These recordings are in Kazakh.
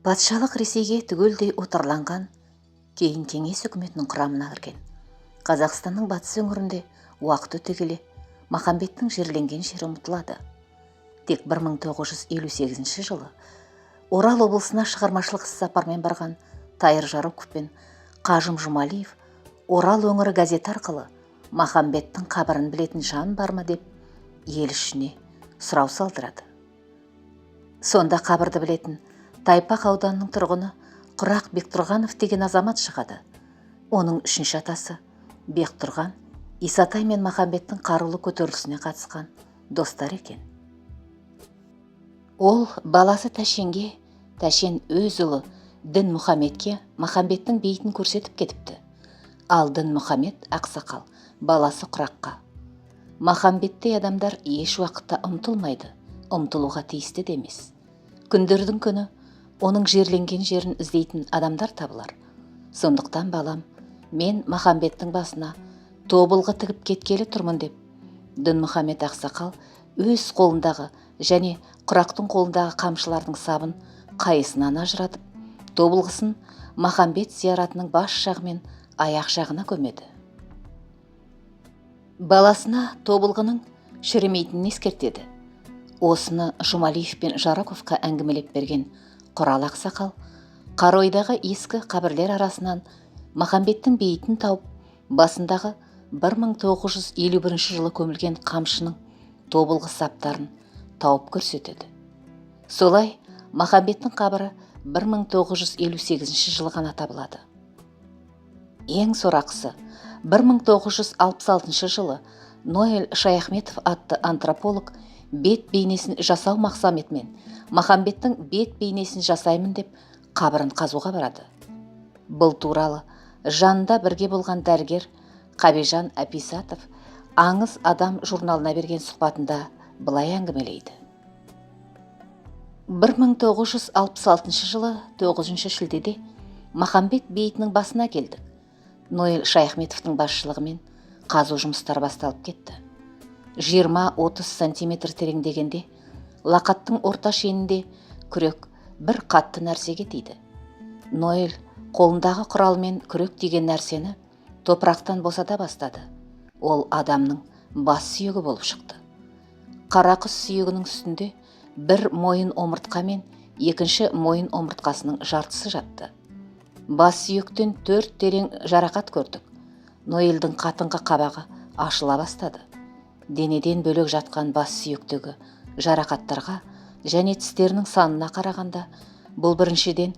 Патшалық Ресейге түгелдей отарланған, кейін Кеңес үкіметінің құрамына кірген Қазақстанның батыс өңірінде уақыт өте келе Махамбеттің жерленген жері ұмытылады. Тек 1958 жылы Орал облысына шығармашылық іссапармен барған Тайыр Жароков пен Қажым Жұмалиев «Орал өңірі» газеті арқылы Махамбеттің қабірін білетін жан бар ма деп ел ішіне сұрау салдырады. Сонда қабірді білетін Тайпақ ауданының тұрғыны Құрақ Бектұрғанов деген азамат шығады. Оның үшінші атасы Бектұрған Исатай мен Махамбеттің қарулы көтерілісіне қатысқан достар екен. Ол баласы Тәшенге, Тәшен өз ұлы Дінмұхаметке Махамбеттің бейітін көрсетіп кетіпті. Ал Дінмұхамет ақсақал баласы Құраққа: «Махамбеттей адамдар еш уақытта ұмытылмайды, ұмытылуға тиісті де емес. Күндердің күні оның жерленген жерін іздейтін адамдар табылар. Сондықтан, балам, мен Махамбеттің басына тобылғы тігіп кеткелі тұрмын», – деп Дінмұхамед ақсақал өз қолындағы және Құрақтың қолындағы қамшылардың сабын қайысынан ажыратып, тобылғысын Махамбет зияратының бас жағы мен аяқ жағына көмеді. Баласына тобылғының шірімейтінін ескертеді. Осыны Жұмалиев пен Жароковқа әңгімелеп берген Құрал ақсақал Қаройдағы ескі қабірлер арасынан Махамбеттің бейітін тауып, басындағы 1951 жылы көмілген қамшының тобылғы саптарын тауып көрсетеді. Солай Махамбеттің қабірі 1958 жылы ғана табылады. Ең сорақысы, 1966 жылы Ноэль Шаяхметов атты антрополог бет бейнесін жасау мақсатымен, Махамбеттің бет бейнесін жасаймын деп, қабірін қазуға барады. Бұл туралы жанында бірге болған дәрігер Қабижан Әписатов «Аңыз адам» журналына берген сұхбатында былай әңгімелейді: 1966 жылы 9 шілдеде Махамбет бейітінің басына келдік. Ноэль Шаяхметовтың басшылығымен қазу жұмыстары басталып кетті. 20-30 сантиметр тереңдегенде лақаттың орта шенінде күрек бір қатты нәрсеге тиді. Ноэль қолындағы құралмен күрек тиген нәрсені топырақтан босата бастады. Ол адамның бас сүйегі болып шықты. Қарақұс сүйегінің үстінде бір мойын омыртқа мен екінші мойын омыртқасының жартысы жатты. Бас сүйектен төрт терең жарақат көрдік. Ноэльдің қатыңқы қабағы ашыла бастады. Денеден бөлек жатқан бас сүйектегі жарақаттарға және тістерінің санына қарағанда, бұл, біріншіден,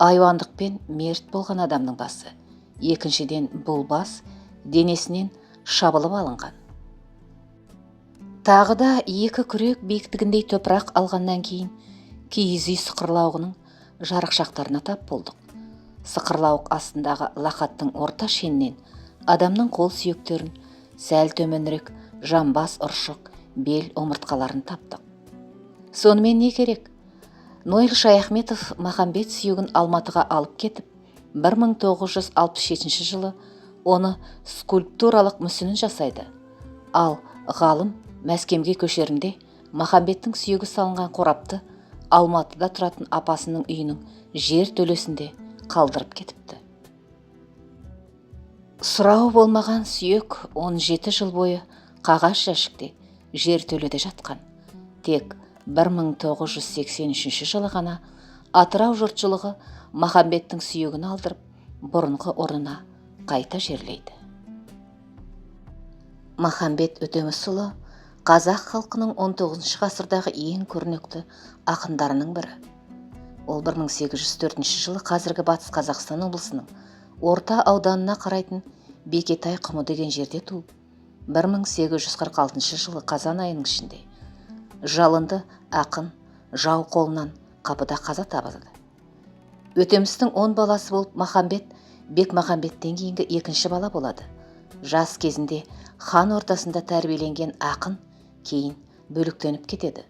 айуандықпен мерт болған адамның басы, екіншіден, бұл бас денесінен шабылып алынған. Тағы да екі күрек биіктігіндей топырақ алғаннан кейін киіз үй сықырлауығының жарықшақтарына тап болдық. Сықырлауық астындағы лақаттың орта шенінен адамның қол сүйектерін, сәл төменірек жамбас, ұршық, бел омыртқаларын таптық. Сонымен не керек, Ноэль Шаяхметов Махамбет сүйегін Алматыға алып кетіп, 1967 жылы оны скульптуралық мүсінін жасайды. Ал ғалым Мәскемге көшерінде Махамбеттің сүйегі салынған қорапты Алматыда тұратын апасының үйінің жер төлесінде қалдырып кетіпті. Сұрауы болмаған сүйек 17 жыл бойы қағаз жәшікте жер төледе жатқан. Тек 1983 жылы ғана Атырау жұртшылығы Махамбеттің сүйегін алдырып, бұрынғы орнына қайта жерлейді. Махамбет Өтемісұлы – қазақ халқының 19 ғасырдағы ең көрнекті ақындарының бірі. Ол 1804 жылы қазіргі Батыс Қазақстан облысының Орта ауданына қарайтын Бекетай құмы деген жерде туып, 1846 жылы қазан айының ішінде жалынды ақын жау қолынан қапыда қаза табады. Өтемістің 10 баласы болып, Махамбет Бекмахамбеттен кейінгі екінші бала болады. Жас кезінде хан ортасында тәрбиеленген ақын кейін бөлектеніп кетеді.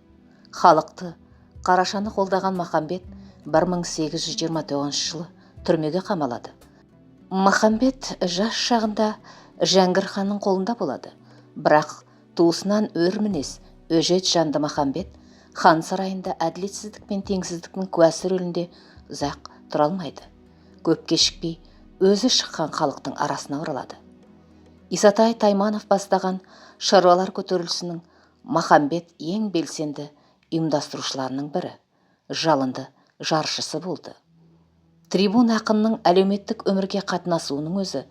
Халықты, қарашаны қолдаған Махамбет 1829 жылы түрмеге қамалады. Махамбет жас шағында Жәңгір ханның қолында болады. Бірақ туысынан өр мінез, өжет жанды Махамбет хан сарайында әділетсіздік пен теңсіздіктің куәсі рөлінде Ұзақ тұра алмайды. Көп кешікпей өзі шыққан халықтың арасына оралады. Исатай Тайманов бастаған шаруалар көтерілісінің Махамбет ең белсенді ұйымдастырушыларының бірі, жалынды жаршысы болды. Трибун ақынның әлеуметтік өмірге қатынасуының өзі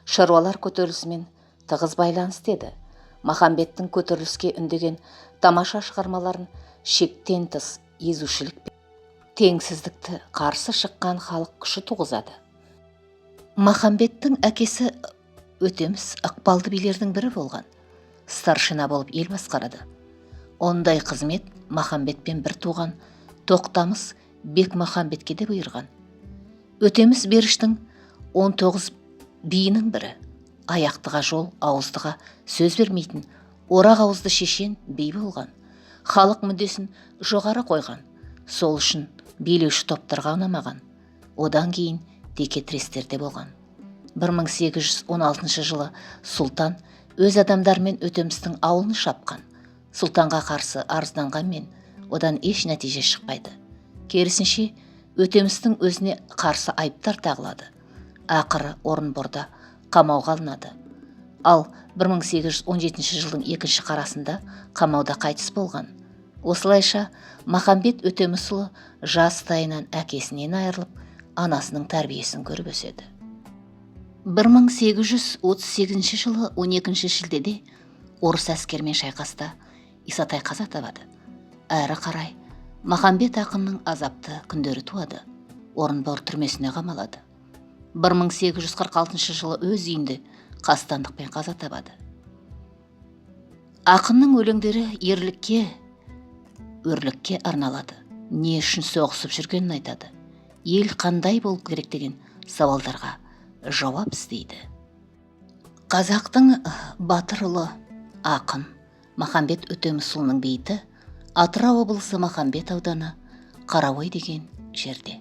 шаруалар көтерілісімен тығыз байланысты еді. Махамбеттің көтеріліске үндеген тамаша шығармаларын шектен тыс езушілік пен теңсіздікті қарсы шыққан халық күші туғызады. Махамбеттің әкесі Өтеміс ықпалды билердің бірі болған. Старшина болып ел басқарады. Ондай қызмет Махамбетпен бір туған Тоқтамыс Бекмахамбетке де бұйырған. Өтеміс Беріштің 19 биінің бірі. Аяқтыға жол, ауыздыға сөз бермейтін, орақ ауызды шешен би болған. Халық мүддесін жоғары қойған. Сол үшін билеуші топтарға ұнамаған. Одан кейін текетірестерде болған. 1816 жылы сұлтан өз адамдарымен Өтемістің ауылын шапқан. Сұлтанға қарсы арызданғанмен одан еш нәтиже шықпайды. Керісінше, Өтемістің өзіне қарсы айыптар тағылады. Ақыры Орынборда қамауға алынады. Ал 1817 жылдың екінші қарасында қамауда қайтыс болған. Осылайша Махамбет Өтемісұлы жастайынан әкесінен айырылып, анасының тәрбиесін көріп өседі. 1838 жылы 12 шілдеде орыс әскерімен шайқаста Исатай қаза табады. Әрі қарай Махамбет ақынның азапты күндері туады. Орынбор түрмесіне қамалады. 1846 жылы өз үйінде қастандықпен қаза табады. Ақынның өлеңдері ерлікке, өрлікке арналады. Не үшін соғысып жүргенін айтады. Ел қандай болу керек деген сауалдарға жауап іздейді. Қазақтың батыр ұлы ақын Махамбет Өтемісұлының бейіті Атырау облысы Махамбет ауданы Қараой деген жерде.